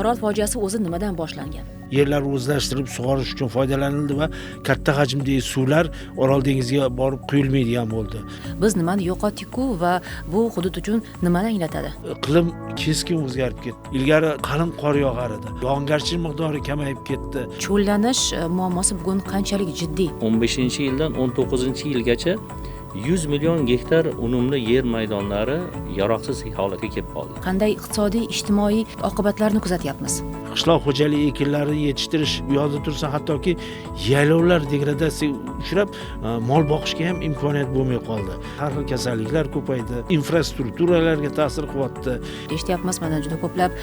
Orol fojiasi o'zi nimadan boshlangan? Yerlar o'zlashtirib sug'orish uchun foydalanildi va katta hajmdagi suvlar Orol dengiziga borib quyilmaydigan bo'ldi. Biz nimani yo'qotdik-ku va bu hudud uchun nimani anglatadi? Iqlim keskin o'zgarib ketdi. Ilgari qalin qor yog'ar edi. Yog'ingarchilik miqdori kamayib ketdi. Cho'llanish muammosi bugun qanchalik jiddiy? 15-yildan 19-yilgacha 100 million gektar unumli yer maydonlari yaroqsiz holatga kelib qoldi. Qanday iqtisodiy, ijtimoiy oqibatlarni kuzatyapmiz? Qishloq xo'jaligi ekinlarini yetishtirish u yoqda tursa, hattoki yaylovlar degradatsiyaga uchrab, mol boqishga ham imkoniyat bo'lmay qoldi. Har xil kasalliklar ko'paydi, infrastrukturalarga ta'sir qilyapti. Eshityapmiz, mana juda ko'plab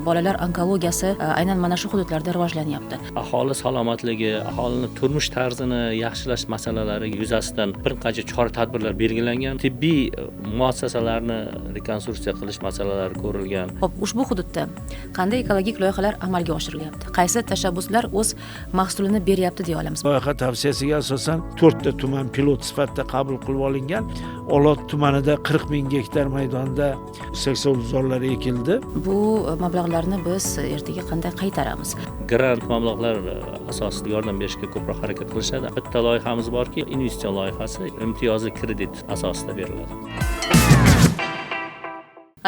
bolalar onkologiyasi aynan mana shu hududlarda rivojlanyapti. Aholi salomatligi, aholini turmush tarzini yaxshilash masalalari yuzasidan bir qancha chora-tadbirlar belgilangan. Tibbiy muassasalarni rekonstruksiya qilish masalalari ko'rilgan. Xo'p, ushbu hududda qanday ekologik loyihalar amalga oshirilyapti? Qaysi tashabbuslar o'z mahsulini beryapti deya olamiz? Loyiha tavsiyasiga asosan 4 ta tuman pilot sifatida qabul qilib olingan. Olot tumanida 40 ming gektar maydonda saksovulzorlar ekildi. Bu mablag'larni biz ertaga qanday qaytaramiz? Grant mablag'lar asosida yordam berishga ko'proq harakat qilishadi. Bitta loyihamiz borki, investitsiya loyihasi imtiyozli kredit asosida beriladi.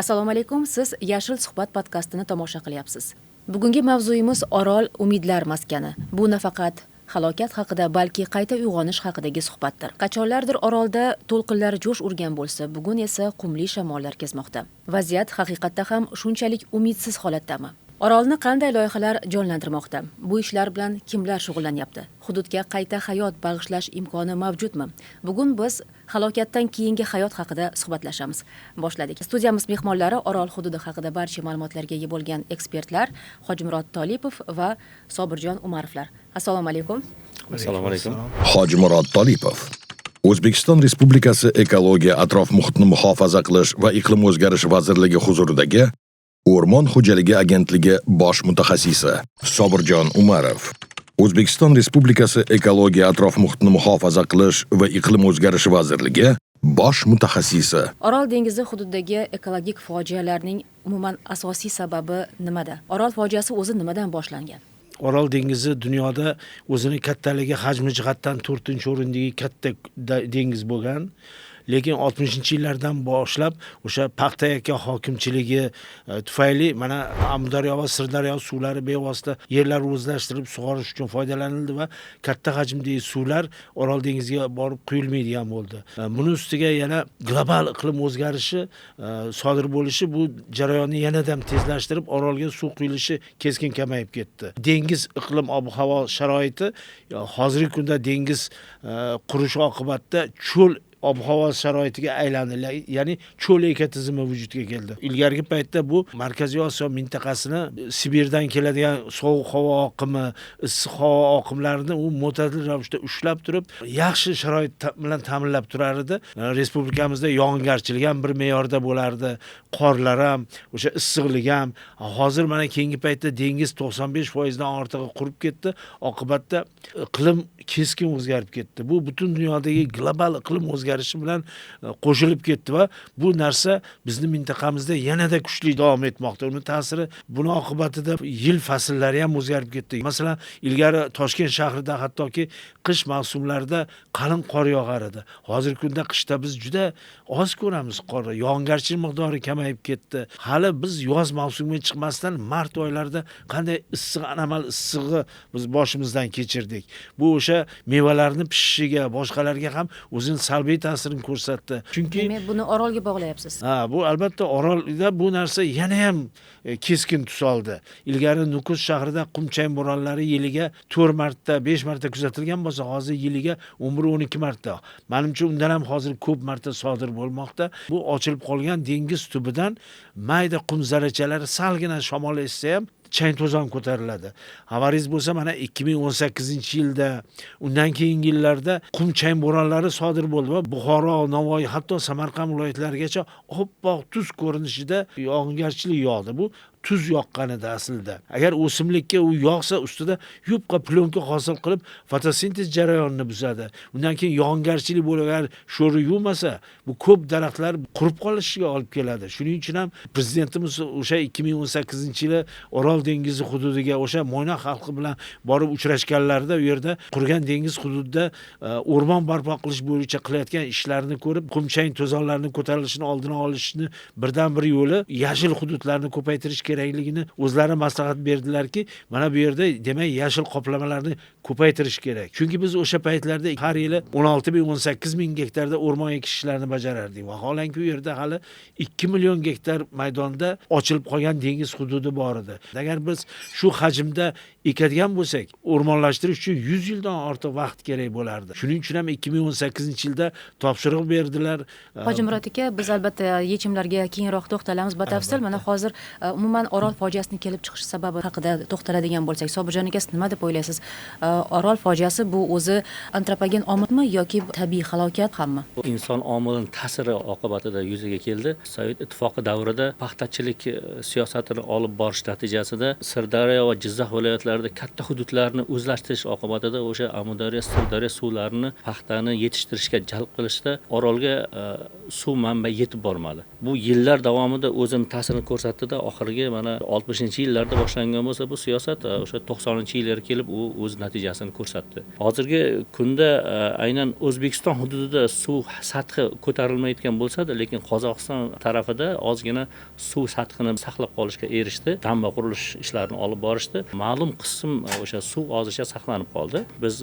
Assalomu alaykum, siz Yashil suhbat podkastini tomosha qilyapsiz. Bugungi mavzuyimiz Orol umidlar maskani. Bu nafaqat halokat haqida, balki qayta uyg'onish haqidagi suhbatdir. Qachonlardir Orolda to'lqinlar jo'sh urgan bo'lsa, bugun esa qumli shamollar kezmoqda. Vaziyat haqiqatda ham shunchalik umidsiz holatdami? Orolni qanday loyihalar jonlantirmoqda? Bu ishlar bilan kimlar shug'ullanyapti? Hududga qayta hayot bag'ishlash imkoni mavjudmi? Bugun biz halokatdan keyingi hayot haqida suhbatlashamiz. Boshladik. Studiyamiz mehmonlari Orol hududi haqida barcha ma'lumotlarga ega bo'lgan ekspertlar Hojimurod Tolipov va Sobirjon Umarovlar. Assalomu alaykum. Assalomu alaykum. Hojimurod Tolipov, O'zbekiston Respublikasi Ekologiya, atrof-muhitni muhofaza qilish va iqlim o'zgarishi vazirligi huzuridagi O'rmon xo'jaligi agentligi bosh mutaxassisi. Sobirjon Umarov, O'zbekiston Respublikasi Ekologiya, atrof-muhitni muhofaza qilish va iqlim o'zgarishi vazirligi bosh mutaxassisi. Orol dengizi hududidagi ekologik fojialarning umuman asosiy sababi nimada? Orol fojiasi o'zi nimadan boshlangan? Orol dengizi dunyoda o'zini kattaligi, hajmi jihatdan 4-o'rindagi katta dengiz bo'lgan. Lekin 60-yillardan boshlab o'sha paxta-yaka hokimchiligi tufayli mana Amudaryo va Sirdaryo suvlari bevosita yerlar o'zlashtirib sug'orish uchun foydalanildi va katta hajmdagi suvlar Orol dengiziga borib quyilmaydigan bo'ldi. Buni ustiga yana global iqlim o'zgarishi sodir bo'lishi bu jarayonni yanada ham tezlashtirib, Orolga suv quyilishi keskin kamayib ketdi. Dengiz iqlim ob-havo sharoiti hozirgi kunda dengiz qurishi oqibatida cho'l ob-havo sharoitiga aylandi, ya'ni cho'l ekotizimi vujudga keldi. Ilgarigi paytda bu Markaziy Osiyo mintaqasini Sibirdan keladigan sovuq havo oqimi, issiq havo oqimlarini u mo'tadil ravishda ushlab turib, yaxshi sharoit bilan ta'minlab turar edi. Respublikamizda yog'ingarchilik ham bir me'yorda bo'lardi, qorlar ham, o'sha issiqlik ham. Hozir mana keyingi paytda dengiz 95% dan ortig'i qurib ketdi. Oqibatda iqlim keskin o'zgarib ketdi. Bu butun dunyodagi global iqlim o'zgarishi bilan qo'shilib ketdi va bu narsa bizni mintaqamizda yanada kuchli davom etmoqda. Uni ta'siri, buni oqibatida yil fasllari ham o'zgarib ketdi. Masalan, ilgari Toshkent shahrida hattoki qish mavsumlarida qalin qor yog'ar edi. Hozirgi kunda qishda biz juda oz ko'ramiz qor. Yog'ingarchilik miqdori kamayib ketdi. Hali biz yoz mavsumiga chiqmasdan mart oylarida qanday issiq, anomal issig'i biz boshimizdan kechirdik. Bu o'sha mevalarni pishishiga, boshqalarga ham o'zini salbiy ta'sirini ko'rsatdi. Chunki demak, buni Orolga bog'layapsiz. Ha, bu albatta Orolda bu narsa yana ham keskin tus oldi. Ilgari Nukus shahrida qum-chang bo'ronlari yiliga 4 marta, 5 marta kuzatilgan bo'lsa, hozir yiliga 11-12 marta. Menimcha undan ham hozir ko'p marta sodir bo'lmoqda. Bu ochilib qolgan dengiz tubidan mayda qum zarrachalari salgina shamol essa ham chang to'zon ko'tariladi. Xabaringiz bo'lsa, mana 2018-yilda, undan keyingi yillarda qum chang bo'ronlari sodir bo'ldi va Buxoro, Navoiy, hatto Samarqand viloyatlarigacha oppoq tuz ko'rinishida yog'ingarchilik yog'di. Bu tuz yoqqan edi aslida. Agar o'simlikka u yog'sa, ustida yupqa plyonka hosil qilib fotosintez jarayonini buzadi. Undan keyin yog'ingarchilik bo'lib, agar sho'ri yuvmasa, bu ko'p daraxtlar qurib qolishiga olib keladi. Shuning uchun ham prezidentimiz o'sha 2018-yili Orol dengizi hududiga o'sha Mo'ynoq xalqi bilan borib uchrashganlarida u yerda qurigan dengiz hududida o'rmon barpo qilish bo'yicha qilayotgan ishlarini ko'rib, qum-chang to'zonlarning ko'tarilishini oldini olishni birdan-bir yo'li yashil hududlarni ko'paytirish kerakligini o'zlari maslahat berdilarki, mana bu yerda demak yashil qoplamalarni ko'paytirish kerak. Chunki biz o'sha paytlarda har yili 16 ming, 18 ming gektarda o'rmon ekish ishlarini bajarardik. Vaholanki u yerda hali 2 million gektar maydonda ochilib qolgan dengiz hududi bor edi. Agar biz shu hajmda ekadigan bo'lsak, o'rmonlashtirish uchun 100 yildan ortiq vaqt kerak bo'lardi. Shuning uchun ham 2018-yilda topshiriq berdilar. Hojimurod aka, biz albatta yechimlarga keyinroq to'xtalamiz batafsil. Mana hozir umuman Orol fojiasining kelib chiqish sababi haqida to'xtaladigan bo'lsak, Sobirjon aka, siz nima deb o'ylaysiz? Orol fojiasi bu o'zi antropogen omilmi yoki tabiiy halokat hammi? Inson omilining ta'siri oqibatida yuzaga keldi. Sovet ittifoqi davrida paxtachilik siyosatini olib borish natijasida Sirdaryo va Jizzax viloyatlarida katta hududlarni o'zlashtirish oqibatida o'sha Amudaryo, Sirdaryo suvlarini paxtani yetishtirishga jalb qilishda Orolga suv manbai yetib bormadi. Bu yillar davomida o'zini ta'sirini ko'rsatdi-da, oxirgi mana 60-yillarda boshlangan bo'lsa bu siyosat o'sha 90-yillarga kelib u o'z natijasini ko'rsatdi. Hozirgi kunda aynan O'zbekiston hududida suv sathi ko'tarilmayotgan bo'lsa-da, lekin Qozog'iston tarafida ozgina suv sathini saqlab qolishga erishdi. Damba qurilish ishlarini olib borishdi. Ma'lum qism o'sha suv ozgina saqlanib qoldi. Biz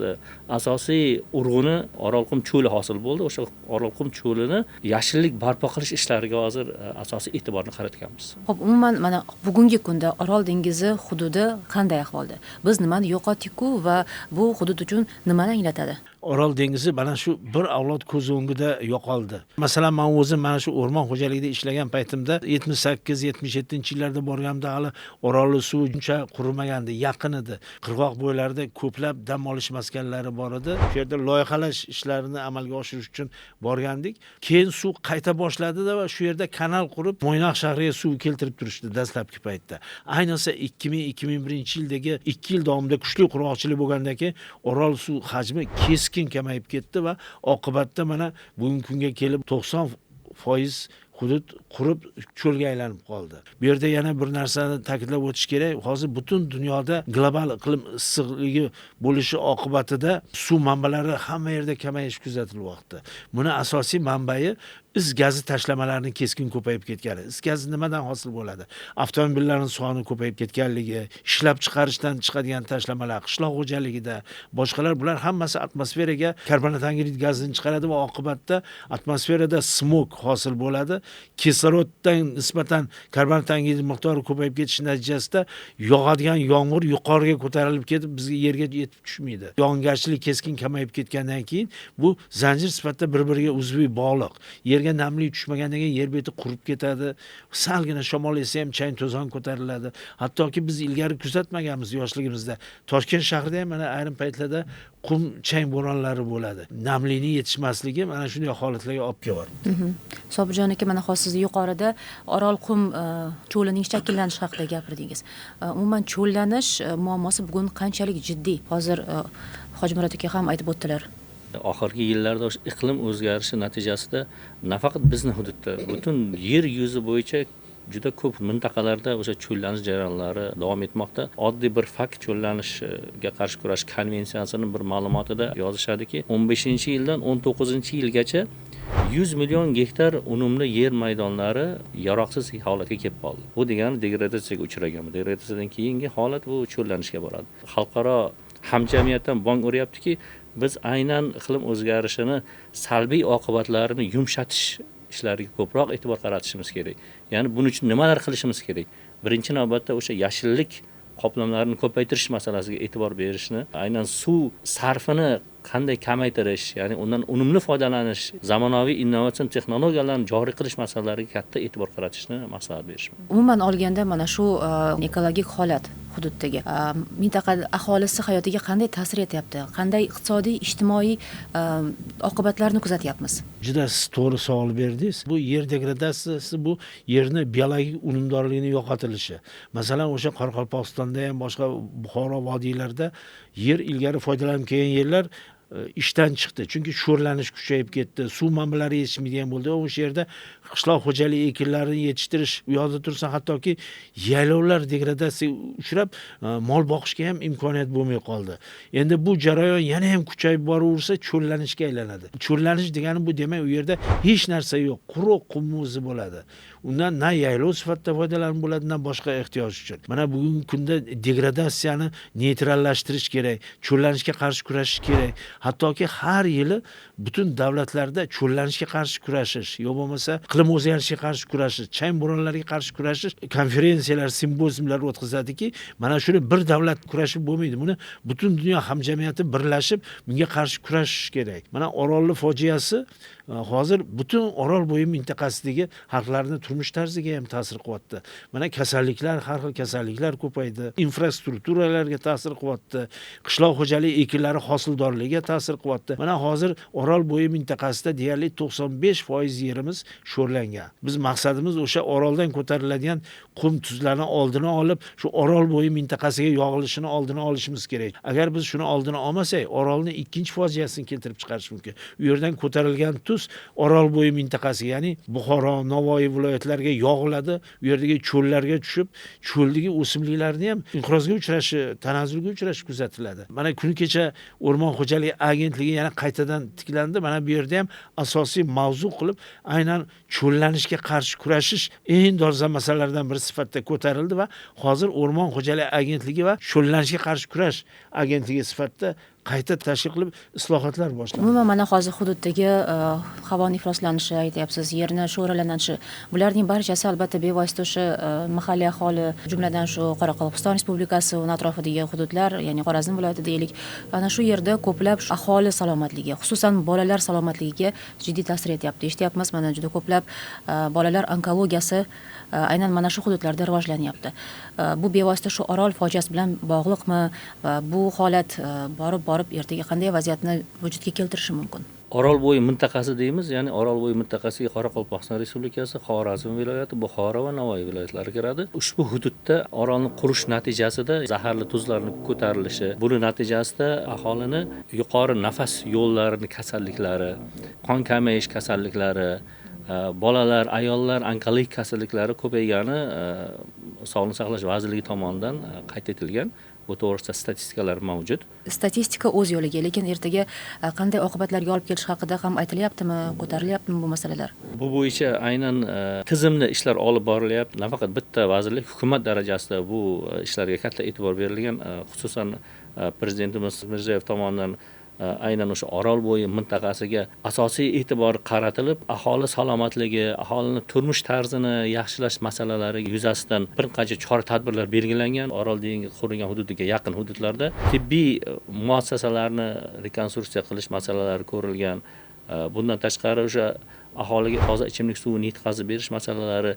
asosiy urg'uni Orolqum cho'li hosil bo'ldi. O'sha Orolqum cho'lini yashillik barpo qilish ishlariga hozir asosiy e'tiborni qaratganmiz. Xo'p, umuman mana bugungi kunda Orol dengizi hududi qanday ahvolda? Biz nimani yo'qotdik-ku va bu hudud uchun nimani anglatadi? Orol dengizi mana shu bir avlod ko'z o'ngida yo'qoldi. Masalan, men o'zim mana shu o'rmon xo'jaligida ishlagan paytimda 78-77 yillarda borganimda hali Orolli suv uncha qurimagandi, yaqin edi. Qirg'oq bo'ylarida ko'plab dam olish maskanlari bor edi. Shu yerda loyihalash ishlarini amalga oshirish uchun borgandik. Keyin suv qayta boshladida va shu yerda kanal qurib Mo'ynoq shahriga suv keltirib turishdi dastlabki paytda. Ayniqsa 2000-2001 yildagi 2 yil davomida kuchli qurg'oqchilik bo'lgandan keyin Orol suv hajmi keskin kamayib ketdi va oqibatda mana bugungi kunga kelib 90% hudud qurib cho'lga aylanib qoldi. Bu yerda yana bir narsani ta'kidlab o'tish kerak. Hozir butun dunyoda global iqlim issiqligi bo'lishi oqibatida suv manbalari hamma yerda kamayishi kuzatilyapti. Buni asosiy manbai is gazi tashlamalarining keskin ko'payib ketgani. Is gazi nimadan hosil bo'ladi? Avtomobillarning soni ko'payib ketganligi, ishlab chiqarishdan chiqadigan tashlamalar, qishloq xo'jaligida, boshqalar, bular hammasi atmosferaga karbonat angidrid gazini chiqaradi va oqibatda atmosferada smog hosil bo'ladi. Kisloroddan nisbatan karbonat angidrid miqdori ko'payib ketishi natijasida yog'adigan yomg'ir yuqoriga ko'tarilib ketib bizga yerga yetib tushmaydi. Yog'ingarchilik keskin kamayib ketgandan keyin bu zanjir sifatida bir-biriga uzviy bog'liq. Yerga namlik tushmagandan keyin yer beti qurib ketadi. Salgina shamol esa ham chang to'zon ko'tariladi. Hattoki biz ilgari kuzatmaganmiz yoshligimizda. Toshkent shahrida ham mana ayrim paytlarda qum chang bo'ronlari bo'ladi. Namlikning yetishmasligi mana shunday holatlarga olib kelyapti. Sobirjon aka, mana hozir siz yuqorida Orolqum cho'lining shakllanishi haqida gapirdingiz. Umuman cho'llanish muammosi bugun qanchalik jiddiy? Hozir Hojimurod aka ham aytib o'tdilar. Oxirgi yillarda o'sha iqlim o'zgarishi natijasida nafaqat bizni hududda, butun yer yuzi bo'yicha juda ko'p mintaqalarda o'sha cho'llanish jarayonlari davom etmoqda. Oddiy bir fakt, cho'llanishga qarshi kurash konvensiyasining bir ma'lumotida yozishadiki, 15-yildan 19-yilgacha 100 million gektar unumli yer maydonlari yaroqsiz holatga kelib qoldi. Bu degani degradatsiyaga uchragan. Degradatsiyadan keyingi holat bu cho'llanishga boradi. Xalqaro hamjamiyatdan bong uryaptiki, biz aynan iqlim o'zgarishini salbiy oqibatlarini yumshatish ishlariga ko'proq e'tibor qaratishimiz kerak. Ya'ni buning uchun nimalar qilishimiz kerak? Birinchi navbatda o'sha yashillik qoplamlarini ko'paytirish masalasiga e'tibor berishni, aynan suv sarfini qanday kamaytirish, ya'ni undan unumli foydalanish, zamonaviy innovatsion texnologiyalarni joriy qilish masalalariga katta e'tibor qaratishni maslahat berishman. Umuman olganda mana shu ekologik holat hududdagi mintaqa aholisi hayotiga qanday ta'sir etyapti? Qanday iqtisodiy, ijtimoiy oqibatlarni kuzatyapmiz? Juda siz to'g'ri savol berdingiz. Bu yer degradatsiyasi, bu yerni biologik unumdorligini yo'qotilishi. Masalan, o'sha Qoraqalpog'istonda ham, boshqa Buxoro vodiylarida yer ilgari foydalanib kelgan yerlar ishdan chiqdi. Chunki sho'rlanish kuchayib ketdi, suv manbalari yetishmaydigan bo'ldi. O'sha yerda qishloq xo'jaligi ekinlarini yetishtirish u yoqda tursa, hattoki yaylovlar degradatsiyaga uchrab, mol boqishga ham imkoniyat bo'lmay qoldi. Endi bu jarayon yana ham kuchayib boraversa, cho'llanishga aylanadi. Cho'llanish degani bu demak, u yerda hech narsa yo'q, quruq qum o'zi bo'ladi. Undan na yaylov sifatida foydalanib bo'ladi, na boshqa ehtiyoj uchun. Mana bugungi kunda degradatsiyani neytrallashtirish kerak, cho'llanishga qarshi kurashish kerak. Hattoki har yili butun davlatlarda cho'llanishga qarshi kurashish, yo bo'lmasa iqlim o'zgarishiga qarshi kurashish, chang bo'ronlariga qarshi kurashish konferensiyalar, simpoziumlar o'tkazadiki, mana shuni bir davlat kurashib bo'lmaydi. Buni butun dunyo hamjamiyati birlashib bunga qarshi kurashish kerak. Mana Orolli fojiasi hozir butun Orol bo'yi mintaqasidagi xalqlarning turmush tarziga ham ta'sir qilyapti. Mana kasalliklar, har xil kasalliklar ko'paydi, infrastrukturalarga ta'sir qilyapti, qishloq xo'jaligi ekinlari hosildorligiga ta'sir qilyapti. Mana hozir Orol bo'yi mintaqasida deyarli 95% yerimiz sho'rlangan. Biz maqsadimiz o'sha Oroldan ko'tariladigan qum tuzlarni oldini olib, shu Orol bo'yi mintaqasiga yog'ilishini oldini olishimiz kerak. Agar biz shuni oldini olmasak, Orolning ikkinchi fojiasini keltirib chiqarish mumkin. U yerdan ko'tarilgan tuz Orol bo'yi mintaqasiga, ya'ni Buxoro, Navoiy viloyatlariga yog'iladi. U yerdagi cho'llarga tushib, cho'ldagi o'simliklarni ham inqirozga uchrashi, tanazzulga uchrashi kuzatiladi. Mana kuni kecha O'rmon xo'jaligi agentligi yana qaytadan tiklandi. Mana bu yerda ham asosiy mavzu qilib aynan cho'llanishga qarshi kurashish eng dolzarb masalalardan biri sifatida ko'tarildi va hozir O'rmon xo'jaligi agentligi va cho'llanishga qarshi kurash agentligi sifatida qayta tashkil qilib islohotlar boshlandi. Umuman mana hozir hududdagi havoni ifloslanishi aytyapsiz, yerni sho'ralanishi, bularning barchasi albatta bevosita o'sha mahalliy aholi, jumladan shu Qoraqalpog'iston Respublikasi, uni atrofidagi hududlar, ya'ni Xorazm viloyati deylik, ana shu yerda ko'plab aholi salomatligi, xususan bolalar salomatligiga jiddiy ta'sir etyapti. Eshityapmiz, mana juda ko'plab bolalar onkologiyasi aynan mana shu hududlarda rivojlanyapti. Bu bevosita shu Orol fojiasi bilan bog'liqmi va bu holat borib ertaga qanday vaziyatni vujudga keltirishi mumkin? Orolbo'yi mintaqasi deymiz, ya'ni Orolbo'yi mintaqasiga Qoraqalpog'iston Respublikasi, Xorazm viloyati, Buxoro va Navoiy viloyatlari kiradi. Ushbu hududda orolni qurish natijasida zaharli tuzlarning ko'tarilishi, buni natijasida aholini yuqori nafas yo'llarini kasalliklari, qon kamayish kasalliklari, bolalar, ayollar onkologik kasalliklari ko'paygani Sog'liqni saqlash vazirligi tomonidan qayd etilgan. Bu to'g'risida statistikalar mavjud. Statistika o'z yo'liga, lekin ertaga qanday oqibatlarga olib kelishi haqida ham aytilyaptimi, ko'tarilyaptimi bu masalalar? Bu bo'yicha aynan tizimli ishlar olib borilyapti. Nafaqat bitta vazirlik, hukumat darajasida bu ishlarga katta e'tibor berilgan, xususan Prezidentimiz Mirziyoyev tomonidan aynan o'sha Orolbo'yi mintaqasiga asosiy e'tibor qaratilib, aholi salomatligi, aholining turmush tarzini yaxshilash masalalari yuzasidan bir qancha chora-tadbirlar belgilangan. Orol dengizi qurigan hududiga yaqin hududlarda tibbiy muassasalarni rekonstruksiya qilish masalalari ko'rilgan. Bundan tashqari o'sha aholiga toza ichimlik suvini yetkazib berish masalalari,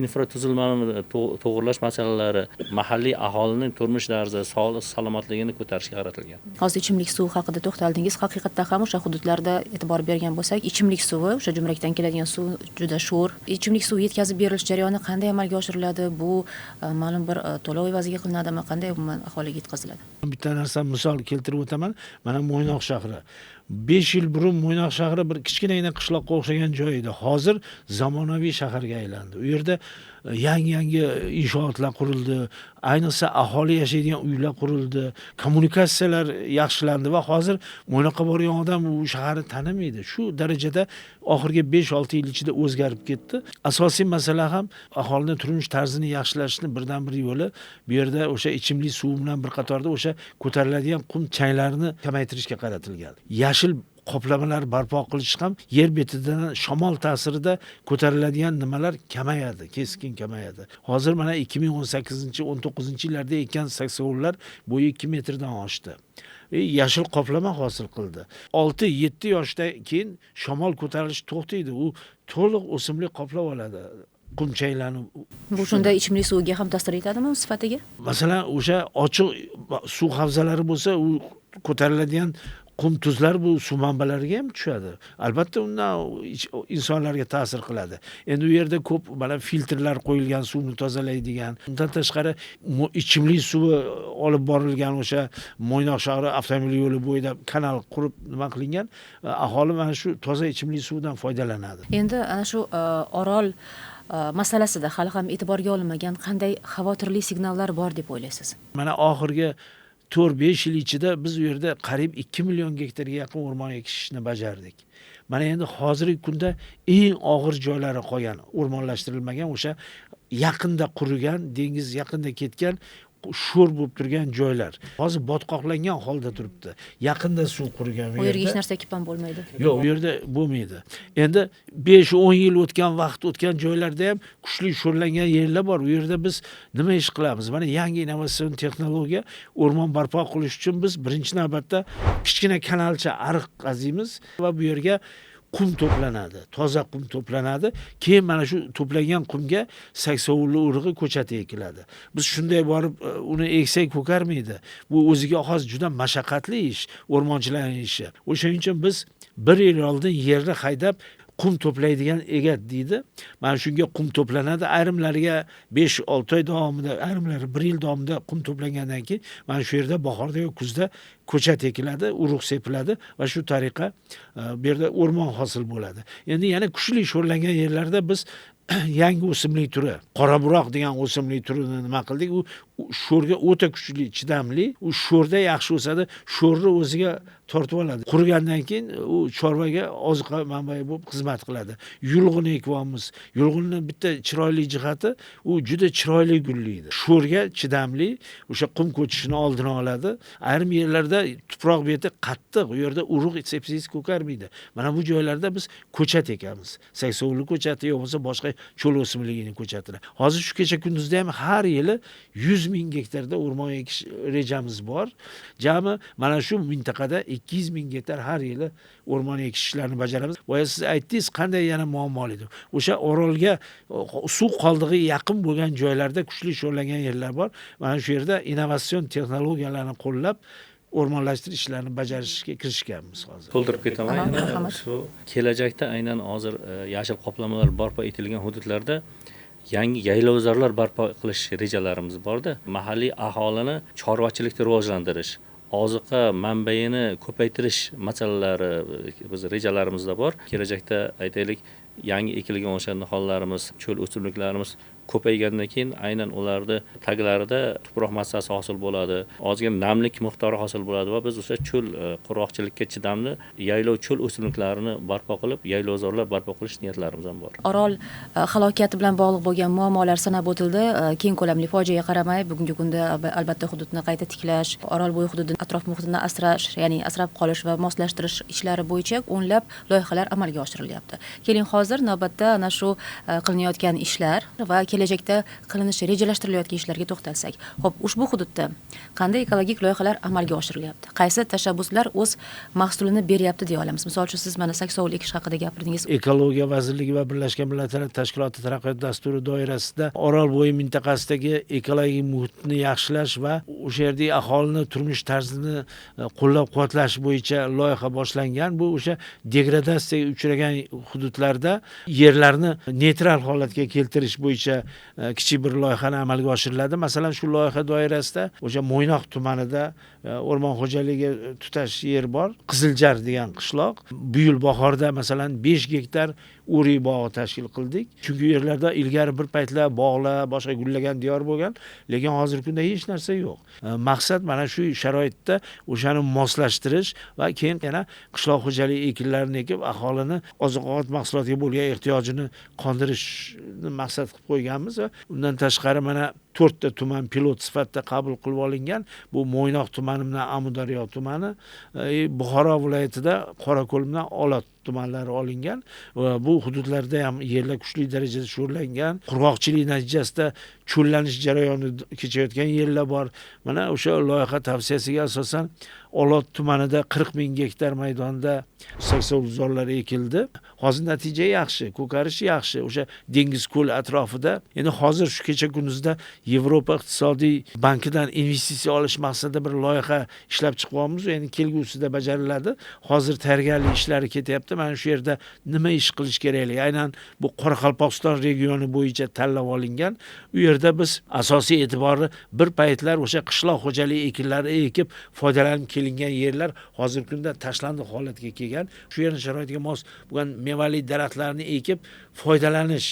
infratuzilmani to'g'irlash masalalari, mahalliy aholining turmush tarzi, sog'liq, salomatligini ko'tarishga qaratilgan. Hozir ichimlik suvi haqida to'xtaldingiz. Haqiqatda ham o'sha hududlarda e'tibor bergan bo'lsak, ichimlik suvi, o'sha jumrakdan keladigan suv juda sho'r. Ichimlik suvi yetkazib berilish jarayoni qanday amalga oshiriladi? Bu ma'lum bir to'lov evaziga qilinadimi? Qanday umuman aholiga yetkaziladi? Bitta narsa misol keltirib o'taman. Mana Mo'ynoq shahri. 5 yil burun Mo'ynoq shahri bir kichkinagina qishloqqa o'xshagan joy edi. Hozir zamonaviy shaharga aylandi. U yerda yangi-yangi inshootlar qurildi, ayniqsa aholi yashaydigan uylar qurildi, kommunikatsiyalar yaxshilandi va hozir Mo'ynoqqa borgan odam u shaharni tanimaydi. Shu darajada oxirgi 5-6 yil ichida o'zgarib ketdi. Asosiy masala ham aholining turmush tarzini yaxshilashning birdan-bir yo'li bu yerda o'sha ichimlik suvi bilan bir qatorda o'sha ko'tariladigan qum changlarni kamaytirishga qaratilgan. Yashil qoplamalar barpo qilish ham yer betidan shamol ta'sirida ko'tariladigan nimalar kamayadi, keskin kamayadi. Hozir mana 2018-19-yillarda ekkan saksovullar bo'yi 2 metrdan oshdi. Yashil qoplama hosil qildi. 6-7 yoshdan keyin shamol ko'tarilishi to'xtaydi. U to'liq o'simlik qoplab oladi. qum changlarni. Bu shunda ichimlik suviga ham ta'sir etadimi, sifatiga? Masalan, o'sha ochiq suv havzalari bo'lsa, u ko'tariladigan qum tuzlar bu suv manbalariga ham tushadi. Albatta undan insonlarga ta'sir qiladi. Endi u yerda ko'p mana filtrlar qo'yilgan, suvni tozalaydigan. Undan tashqari ichimlik suvi olib borilgan, o'sha Mo'ynoq shahri avtomobil yo'li bo'yida kanal qurib nima qilingan, aholi mana shu toza ichimlik suvidan foydalanadi. Endi ana shu Orol masalasida hali ham e'tiborga olinmagan qanday xavotirli signallar bor deb o'ylaysiz? Mana oxirgi 4-5 yil ichida biz u yerda qariyb 2 million gektarga yaqin o'rmon ekishni bajardik. Mana endi hozirgi kunda eng og'ir joylari qolgan, o'rmonlashtirilmagan, o'sha yaqinda qurigan, dengiz yaqinda ketgan, sho'r bo'lib turgan joylar. Hozir botqoqlangan holda turibdi. Yaqinda suv qurigan u yerga hech narsa ekib ham bo'lmaydi. Yo'q, u yerda bo'lmaydi. Endi 5-10 yil o'tgan vaqt o'tgan joylarda ham kuchli sho'rlangan yerlar bor. U yerda biz nima ish qilamiz? Mana yangi innovatsion texnologiya o'rmon barpo qilish uchun biz birinchi navbatda kichkina kanalcha ariq qaziymiz va bu yerga qum to'planadi, toza qum to'planadi. Keyin mana shu to'plangan qumga saksovulli urug'i ko'chati ekiladi. Biz shunday borib uni eksak ko'karmaydi. Bu o'ziga xos juda mashaqqatli ish, o'rmonchilarning ishi. O'shaning uchun biz bir yil oldin yerni haydab qum to'playdigan egat deydi. Mana shunga qum to'planadi. Ayrimlariga 5-6 oy davomida, ayrimlari 1 yil davomida qum to'plangandan keyin mana shu yerda bahorda yoki kuzda ko'chat ekiladi, urug' sepiladi va shu tariqa bu yerda o'rmon hosil bo'ladi. Endi yana kuchli sho'rlangan yerlarda biz yangi o'simlik turi, qoraburoq degan o'simlik turini nima qildik? U sho'rga o'ta kuchli, chidamli, u sho'rda yaxshi o'sadi, sho'rni o'ziga tortib oladi. Qurigandan keyin u chorvaga oziqa manbai bo'lib xizmat qiladi. Yulg'un ekyapmiz. Yulg'unning bitta chiroyli jihati, u juda chiroyli gullaydi. Sho'rga chidamli, o'sha qum ko'chishini oldini oladi. Ayrim yerlarda tuproq beti qattiq, u yerda urug' sepsangiz ko'karmaydi. Mana bu joylarda biz ko'chat ekamiz. Saksovulli ko'chati yo bo'lmasa boshqa cho'l o'simligini ko'chatini. Hozir shu kecha kunduzda ham har yili 100 ming gektarda o'rmon ekish rejamiz bor. Jami mana shu mintaqada 200 ming gektar har yili o'rmon ekish ishlarini bajaramiz. Boya siz aytdingiz, qanday yana muammoli deb. O'sha Orolga suv qoldig'i yaqin bo'lgan joylarda kuchli sho'rlangan yerlar bor. Mana shu yerda innovatsion texnologiyalarni qo'llab o'rmonlashtirish ishlarini bajarishga kirishganmiz hozir. To'ldirib ketaman. Shu kelajakda aynan hozir yashil qoplamalar barpo etilgan hududlarda yangi yaylovzorlar barpo qilish rejalarimiz borda. Mahalliy aholini chorvachilikni rivojlantirish, oziqa manbaini ko'paytirish masalalari biz rejalarimizda bor. Kelajakda aytaylik, yangi ekilgan o'sha nihollarimiz, cho'l o'simliklarimiz ko'paygandan keyin aynan ularni taglarida tuproq massasi hosil bo'ladi, ozgina namlik miqdori hosil bo'ladi va biz o'sha cho'l qurg'oqchilikka chidamli yaylov cho'l o'simliklarini barpo qilib, yaylovzorlar barpo qilish niyatlarimiz ham bor. Orol halokati bilan bog'liq bo'lgan muammolar sanab o'tildi. Keng ko'lamli fojiaga qaramay, bugungi kunda albatta hududni qayta tiklash, Orol bo'yi hududini atrof muhitini asrash, ya'ni asrab qolish va moslashtirish ishlari bo'yicha o'nlab loyihalar amalga oshirilyapti. Keling, hozir navbatda ana shu qilinayotgan ishlar va kelajakda qilinishi rejalashtirilayotgan ishlarga to'xtalsak. Xo'p, ushbu hududda qanday ekologik loyihalar amalga oshirilyapti? Qaysi tashabbuslar o'z mahsulini beryapti deya olamiz? Misol uchun, siz mana saksovul ekish haqida gapirdingiz. Ekologiya vazirligi va Birlashgan Millatlar Tashkiloti taraqqiyot dasturi doirasida Orol bo'yi mintaqasidagi ekologik muhitni yaxshilash va o'sha yerdagi aholini turmush tarzini qo'llab-quvvatlash bo'yicha loyiha boshlangan. Bu o'sha degradatsiyaga uchragan hududlarda yerlarni neytral holatga keltirish bo'yicha kichik bir loyihani amalga oshiriladi. Masalan, shu loyiha doirasida o'sha Mo'ynoq tumanida o'rmon xo'jaligi tutash yer bor, Qiziljar degan qishloq. Bu yil bahorda masalan 5 gektar o'rik bog'i tashkil qildik. Chunki u yerlarda ilgari bir paytlar bog'lar, boshqa gullagan diyor bo'lgan, lekin hozirgi kunda hech narsa yo'q. Maqsad mana shu sharoitda o'shani moslashtirish va keyin yana qishloq xo'jaligi ekinlarini ekib, aholini oziq-ovqat mahsulotiga bo'lgan ehtiyojini qondirishni maqsad qilib qo'yganmiz va undan tashqari mana 4 ta tuman pilot sifatida qabul qilib olingan. Bu Mo'ynoq tumani bilan Amudaryo tumani, Buxoro viloyatida Qorako'l bilan Olot tumanlari olingan va bu hududlarda ham yerlar kuchli darajada sho'rlangan. Qurg'oqchilik natijasida cho'llanish jarayoni kechayotgan yerlar bor. Mana o'sha loyiha tavsiyasiga asosan Olot tumanida 40 ming gektar maydonda saksovulzorlar ekildi. Hozir natija yaxshi, ko'karish yaxshi. O'sha dengiz ko'l atrofida. Endi hozir shu kecha kunduzda Yevropa iqtisodiy bankidan investitsiya olish maqsadida bir loyiha ishlab chiqyapmiz. Endi kelgusida bajariladi. Hozir tayyorgarlik ishlari ketyapti. Mana shu yerda nima ish qilish kerakligi, aynan bu Qoraqalpog'iston regioni bo'yicha tanlab olingan. U yerda biz asosiy e'tiborni bir paytlar o'sha qishloq xo'jaligi ekinlari ekib foydalanib kelingan yerlar hozirgi kunda tashlandiq holatga kelgan. Shu yerning sharoitiga mos bo'lgan mevali daraxtlarni ekib foydalanish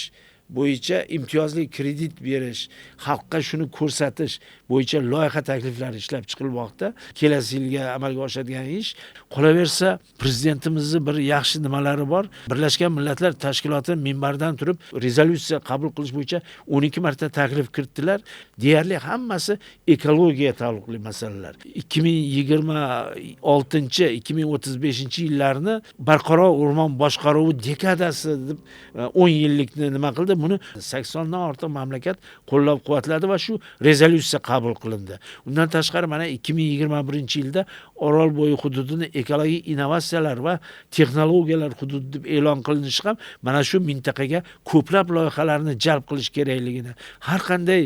bo'yicha imtiyozli kredit berish, xalqqa shuni ko'rsatish bo'yicha loyiha takliflari ishlab chiqilmoqda. Kelasi yilga amalga oshadigan ish. Qolaversa, prezidentimizning bir yaxshi nimalari bor. Birlashgan Millatlar Tashkiloti minbardan turib rezolyutsiya qabul qilish bo'yicha 12 marta taklif kiritdilar. Deyarli hammasi ekologiya taalluqli masalalar. 2026-2035 yillarni barqaror o'rmon boshqaruvi dekadasi deb 10 yillikni nima qildi? Buni 80 dan ortiq mamlakat qo'llab-quvvatladi va shu rezolyutsiya qabul qilindi. Undan tashqari mana 2021-yilda Orolbo'yi hududini ekologik innovatsiyalar va texnologiyalar hududi deb e'lon qilinishi ham mana shu mintaqaga ko'plab loyihalarni jalb qilish kerakligini, har qanday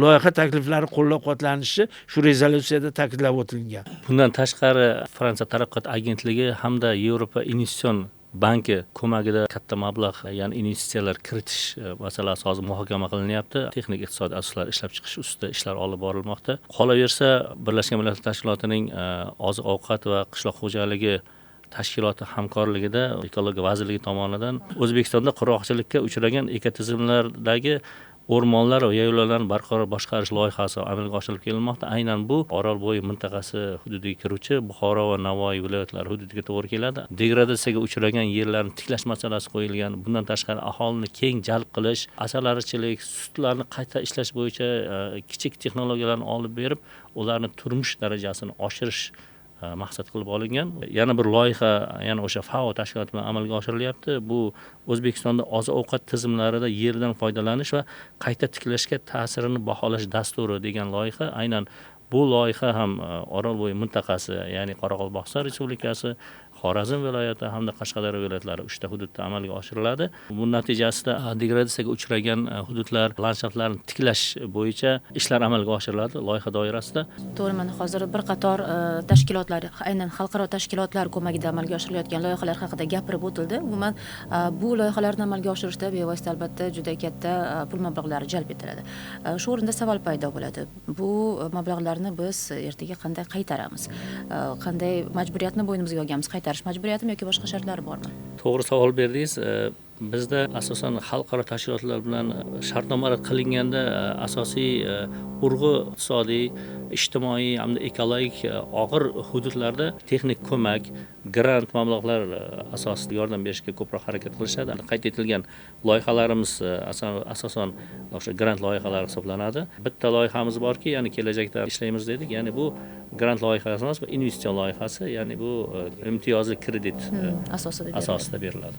loyiha takliflari qo'llab-quvvatlanishi shu rezolyutsiyada ta'kidlab o'tilgan. Bundan tashqari Fransiya taraqqiyot agentligi hamda Yevropa investitsion banki ko'magida katta mablag', ya'ni investitsiyalar kiritish masalasi hozir muhokama qilinyapti. Texnik iqtisodiy asoslar ishlab chiqish ustida ishlar olib borilmoqda. Qolaversa, Birlashgan Millatlar Tashkilotining oziq-ovqat va qishloq xo'jaligi tashkiloti hamkorligida Ekologiya vazirligi tomonidan O'zbekistonda qurg'oqchilikka uchragan ekotizimlardagi o'rmonlar va yaylovlarni barqaror boshqarish loyihasi amalga oshirilib kelinmoqda. Aynan bu Orolbo'yi mintaqasi hududiga kiruvchi Buxoro va Navoiy viloyatlari hududiga to'g'ri keladi. Degradatsiyaga uchragan yerlarni tiklash masalasi qo'yilgan. Bundan tashqari aholini keng jalb qilish, asalarichilik, sutlarni qayta ishlash bo'yicha kichik texnologiyalarni olib berib, ularni turmush darajasini oshirish maqsad qilib olingan. Yana bir loyiha, yana o'sha FAO tashkiloti bilan amalga oshirilyapti. Bu O'zbekistonda oziq-ovqat tizimlarida yerdan foydalanish va qayta tiklashga ta'sirini baholash dasturi degan loyiha. Aynan bu loyiha ham Orolbo'yi mintaqasi, ya'ni Qoraqalpog'iston Respublikasi, Xorazm viloyati hamda Qashqadaryo viloyatlari 3 ta hududda amalga oshiriladi. Bu natijasida degradatsiyaga uchragan hududlar, landshaftlarni tiklash bo'yicha ishlar amalga oshiriladi loyiha doirasida. To'g'ri, mana hozir bir qator tashkilotlar, aynan xalqaro tashkilotlar ko'magida amalga oshirilayotgan loyihalar haqida gapirib o'tildi. Umuman bu loyihalarni amalga oshirishda bevosita albatta juda katta pul mablag'lari jalb etiladi. Shu o'rinda savol paydo bo'ladi. Bu mablag'larni biz ertaga qanday qaytaramiz? Qanday majburiyatni bo'ynimizga olganmiz? Qaytarish majburiyatimi yoki boshqa shartlari bormi? To'g'ri savol berdingiz. Bizda asosan xalqaro tashkilotlar bilan shartnomalar qilinganda asosiy urg'u iqtisodiy, ijtimoiy hamda ekologik og'ir hududlarda texnik ko'mak, grant mablag'lar asosida yordam berishga ko'proq harakat qilishadi. Qayd etilgan loyihalarimiz asosan o'sha grant loyihalari hisoblanadi. Bitta loyihamiz borki, ya'ni kelajakda ishlaymiz dedik, ya'ni bu grant loyihasi emas, bu investitsion loyihasi, ya'ni bu imtiyozli kredit asosida beriladi.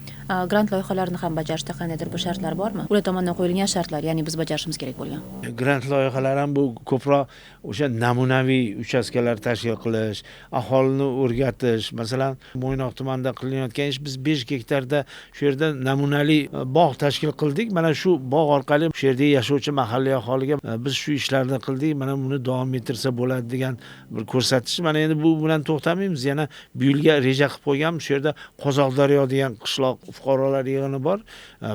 Grant loyihalarini ham bajarishda qandaydir bir shartlar bormi? Ular tomonidan qo'yilgan shartlar, ya'ni biz bajarishimiz kerak bo'lgan. Grant loyihalari ham bu ko'proq o'sha namunaviy uchastkalar tashkil qilish, aholini o'rgatish. Masalan, Mo'ynoq tumanida qilinayotgan ish, biz 5 gektarda shu yerda namunali bog' tashkil qildik. Mana shu bog' orqali shu yerda yashovchi mahalliy aholiga biz shu ishlarni qildik, mana buni davom ettirsa bo'ladi degan bir ko'rsatish. Mana endi bu bilan to'xtamaymiz. Yana bu yilga reja qilib qo'yganmiz. Shu yerda Qozoqdaryo degan qishloq fuqarolar yig'ini bor.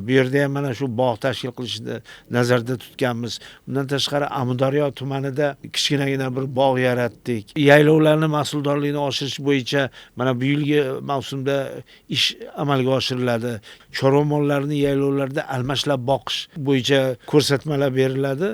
Bu yerda ham mana shu bog' tashkil qilishni nazarda tutganmiz. Undan tashqari Amudaryo tumanida kichkinagina bir bog' yaratdik. Yaylovlarni mahsuldorligini oshirish bo'yicha mana bu yilgi mavsumda ish amalga oshiriladi. Chorva mollarini yaylovlarda almashlab boqish bo'yicha ko'rsatmalar beriladi.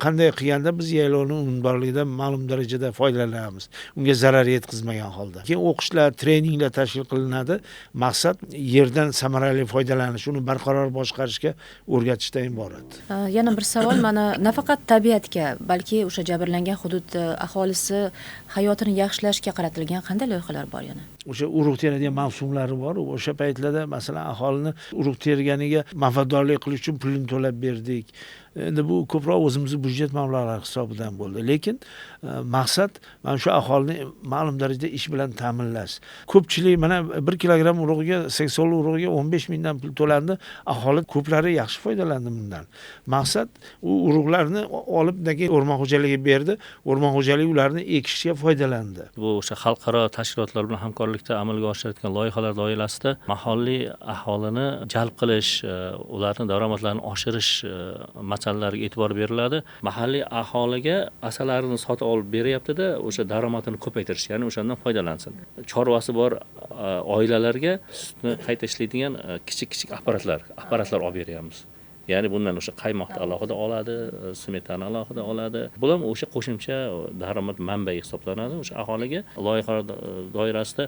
Qanday qilganda biz yaylovning unumdorligidan ma'lum darajada foydalanamiz. foydalanamiz, unga zarar yetkazmagan holda. Keyin o'qishlar, treninglar tashkil qilinadi. Maqsad yerdan samarali foydalanish, uni barqaror boshqarishga o'rgatishdan iborat. Yana bir savol, mana nafaqat tabiatga, balki o'sha jabrlangan hudud aholisi hayotini yaxshilashga qaratilgan qanday loyihalar bor yana? O'sha urug' teradigan mavsumlari bor. O'sha paytlarda masalan aholini urug' terganiga manfaatdorlik qilish uchun pulini to'lab berdik. Endi bu ko'proq o'zimizni byudjet mablag'lari hisobidan bo'ldi. Lekin maqsad mana shu aholini ma'lum darajada ish bilan ta'minlash. Ko'pchilik mana 1 kilogramm urug'iga, 80 urug'iga 15 mingdan pul to'landi. Aholi ko'plari yaxshi foydalandi bundan. Maqsad u urug'larni olib keyin o'rmon xo'jaligi berdi. O'rmon xo'jaligi ularni ekishga foydalandi. Bu o'sha xalqaro tashkilotlar bilan hamkorlikda amalga oshirayotgan loyihalar doirasida mahalliy aholini jalb qilish, ularning daromadlarini oshirish masalalariga e'tibor beriladi. Mahalliy aholiga asalariini sotib olib beryapti-da, o'sha daromadini ko'paytirish, ya'ni o'shandan foydalansin. Chorvasi bor oilalarga sutni qayta ishlaydigan kichik-kichik apparatlar olib beryapmiz. Ya'ni bundan o'sha qaymoqni alohida oladi, smetani alohida oladi. Bu ham o'sha qo'shimcha daromad manbai hisoblanadi. O'sha aholiga loyihalar doirasida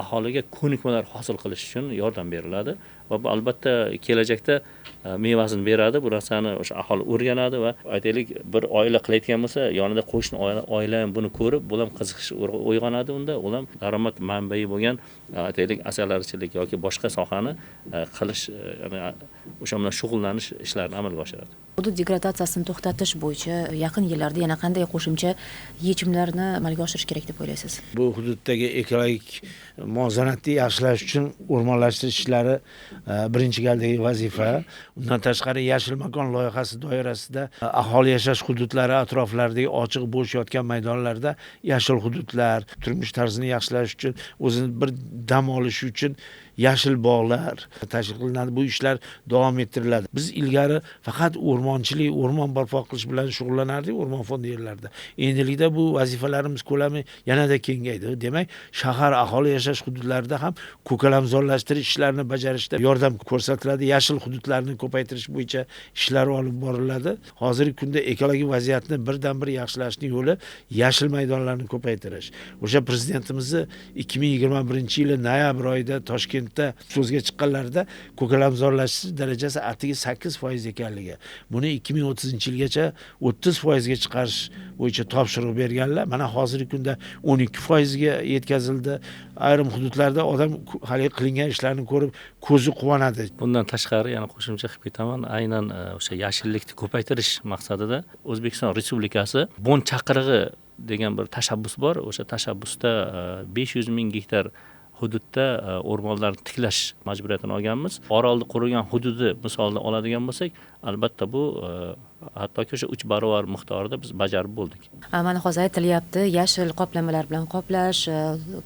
aholiga ko'nikmalar hosil qilish uchun yordam beriladi va bu albatta kelajakda mevasini beradi. Bu narsani o'sha aholi o'rganadi va aytaylik, bir oila qilayotgan bo'lsa, yonida qo'shni oila ham buni ko'rib, bu ham qiziqish uyg'onadi unda, u ham daromad manbai bo'lgan aytaylik asalarichilik yoki boshqa sohani qilish, ya'ni o'sha bilan shug'ullanish ishlarini amalga oshiradi. Hudud degradatsiyasini to'xtatish bo'yicha yaqin yillarda yana qanday qo'shimcha yechimlarni amalga oshirish kerak deb o'ylaysiz? Bu hududdagi ekologik muvozanatni yaxshilash uchun o'rmonlashtirish ishlari birinchi galdagi vazifa. Undan tashqari yashil makon loyihasi doirasida aholi yashash hududlari atroflaridagi ochiq bo'sh yotgan maydonlarda yashil hududlar, turmush tarzini yaxshilash uchun, o'zini bir dam olish uchun yashil bog'lar tashkil qilinadi. Bu ishlar davom ettiriladi. Biz ilgari faqat o'rmonchilik, o'rmon barpo qilish bilan shug'ullanardik o'rmon fondi yerlarida. Endilikda bu vazifalarimiz ko'lami yanada kengaydi. Demak, shahar aholi yashash hududlarida ham ko'kalamzorlashtirish ishlarini bajarishda yordam ko'rsatiladi. Yashil hududlarni ko'paytirish bo'yicha ishlar olib boriladi. Hozirgi kunda ekologik vaziyatni birdan-bir yaxshilashning yo'li yashil maydonlarni ko'paytirish. O'sha prezidentimizni 2021-yili noyabr oyida Toshkentda so'zga chiqqanlarida ko'kalamzorlashish darajasi atigi 8% ekanligi, buni 2030-yilgacha 30% ga chiqarish bo'yicha topshiriq berganlar. Mana hozirgi kunda 12% ga yetkazildi. Ayrim hududlarda odam hali qilingan ishlarni ko'rib ko'zi quvonadi. Bundan tashqari yana qo'shimcha qilib ketaman, aynan o'sha yashillikni ko'paytirish maqsadida O'zbekiston Respublikasi Bon chaqirig'i degan bir tashabbus bor. O'sha tashabbusda 500 ming gektar hududda o'rmonlarni tiklash majburiyatini olganmiz. Orolni qurigan hududi misolida oladigan bo'lsak, albatta bu hattoki o'sha 3 barobar miqdorida biz bajarib bo'ldik. Mana hozir aytilyapti, yashil qoplamalar bilan qoplash,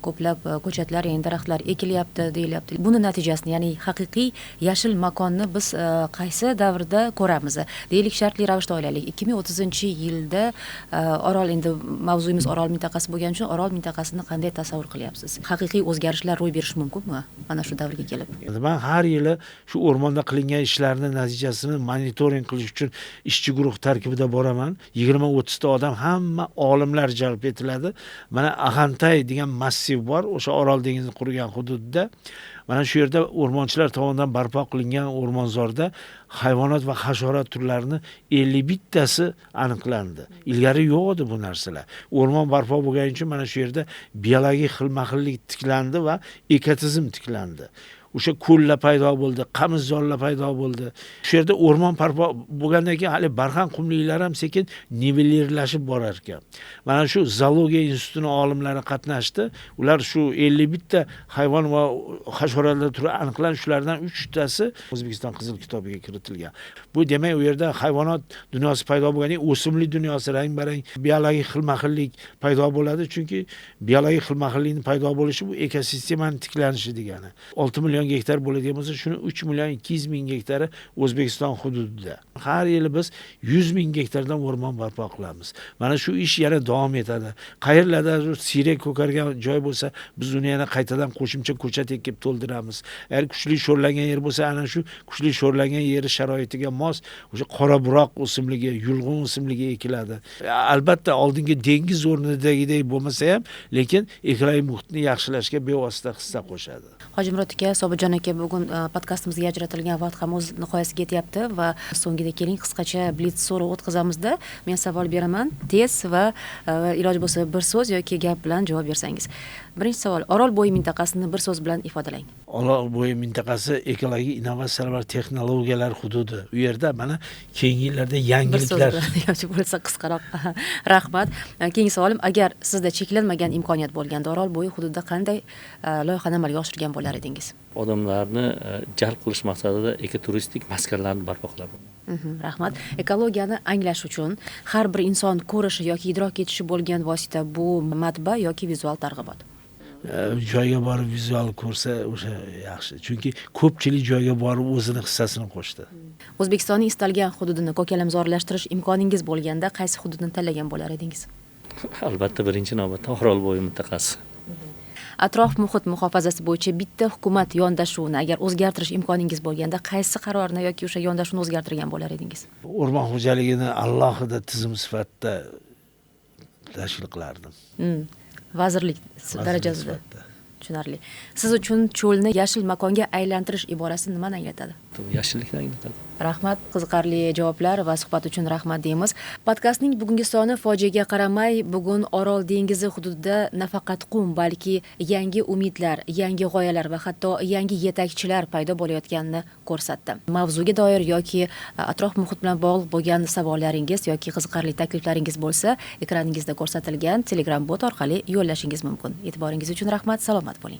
ko'plab ko'chatlar, ya'ni daraxtlar ekilyapti deyilyapti. Buni natijasini, ya'ni haqiqiy yashil makonni biz qaysi davrda ko'ramiz? Deylik, shartli ravishda olaylik. 2030-yilda Orol, endi mavzuyimiz Orol mintaqasi bo'lgani uchun Orol mintaqasini qanday tasavvur qilyapsiz? Haqiqiy o'zgarishlar ro'y berishi mumkinmi mana shu davrga kelib? Men har yili shu o'rmonda qilingan ishlarning natijasini monitoring qilish uchun ishchi guruh tarkibida boraman. 20-30 ta odam, hamma olimlar jalb etiladi. Mana Axantay degan massiv bor, o'sha Orol dengizi qurigan hududda. Mana shu yerda o'rmonchilar tomonidan barpo qilingan o'rmonzorda hayvonot va hasharot turlarini 51 tasi aniqlandi. Ilgari yo'q edi bu narsalar. O'rmon barpo bo'lgani uchun mana shu yerda biologik xilma-xillik tiklandi va ekotizim tiklandi. O'sha ko'llar paydo bo'ldi, qamishzorlar paydo bo'ldi. Shu yerda o'rmon barpo bo'lgandan keyin hali barxan qumliklar ham sekin nivelirlashib borar ekan. Mana shu zoologiya institutining olimlari qatnashdi. Ular shu 51 ta hayvon va hasharotlar turi aniqlanib, shulardan 3 tasi O'zbekiston Qizil kitobiga kiritilgan. Bu demak, u yerda hayvonot dunyosi paydo bo'lgandan keyin o'simlik dunyosi rang-barang, biologik xilma-xillik paydo bo'ladi. Chunki biologik xilma-xillikning paydo bo'lishi bu ekosistemaning tiklanishi degani. 6 million gektar bo'ladigan bo'lsa, shuni 3 million 200 ming gektari O'zbekiston hududida. Har yili biz 100 ming gektardan o'rmon barpo qilamiz. Mana shu ish yana davom etadi. Qayerlarda siyrak ko'kargan joy bo'lsa, biz uni yana qaytadan qo'shimcha ko'chat ekib to'ldiramiz. keltiramiz. Agar kuchli sho'rlangan yer bo'lsa, ana shu kuchli sho'rlangan yeri sharoitiga mos o'sha qora buroq o'simligi, yulg'un o'simligi ekiladi. Albatta oldingi dengiz o'rnidagidek bo'lmasa ham, lekin ekologik muhitni yaxshilashga bevosita hissa qo'shadi. Hojimurod aka, Sobirjon aka, bugun podkastimizga ajratilgan vaqt ham o'z nihoyasiga yetyapti va so'ngida keling qisqacha blitz so'rov o'tkazamizda. Men savol beraman, tez va iloji bo'lsa bir so'z yoki gap bilan javob bersangiz. Birinchi savol: Orolbo'yi mintaqasini bir so'z bilan ifodalang. Orolbo'yi mintaqasi ekologik innovatsiyalar va texnologiyalar hududi. U yerda mana keyingi yillarda yangiliklar. Bir so'z bilan iloji bo'lsa qisqaroq. Rahmat. Keyingi savolim: agar sizda cheklanmagan imkoniyat bo'lganda Orolbo'yi hududida qanday loyihani amalga oshirgan bo'lar edingiz? Odamlarni jalb qilish maqsadida ekoturistik maskanlarni barpo qiladi. Rahmat. Ekologiyani anglash uchun har bir inson ko'rishi yoki idrok etishi bo'lgan vosita bu matbaa yoki vizual targ'ibot. Joyga borib vizual ko'rsa o'sha yaxshi. Chunki ko'pchilik joyga borib o'zini hissasini qo'shdi. O'zbekistonning istalgan hududini ko'kalamzorlashtirish imkoningiz bo'lganda qaysi hududni tanlagan bo'lar edingiz? Albatta birinchi navbatda Orolbo'yi mintaqasi. Atrof muhit muhofazasi bo'yicha bitta hukumat yondashuvini agar o'zgartirish imkoningiz bo'lganda qaysi qarorni yoki o'sha yondashuvni o'zgartirgan bo'lar edingiz? O'rmon xo'jaligini alohida tizim sifatida tashkil qilardim. Vazirlik darajasida. Tushunarli. Siz uchun cho'lni yashil makonga aylantirish iborasi nimani anglatadi? Yashillikni anglatadi. Rahmat, qiziqarli javoblar va suhbat uchun rahmat deymiz. Podkastning bugungi soni fojiaga qaramay, bugun Orol dengizi hududida nafaqat qum, balki yangi umidlar, yangi g'oyalar va hatto yangi yetakchilar paydo bo'layotganini ko'rsatdi. Mavzuga doir yoki atrof muhit bilan bog'liq bo'lgan savollaringiz yoki qiziqarli takliflaringiz bo'lsa, ekraningizda ko'rsatilgan Telegram bot orqali yo'llashingiz mumkin. E'tiboringiz uchun rahmat, salomat bo'ling.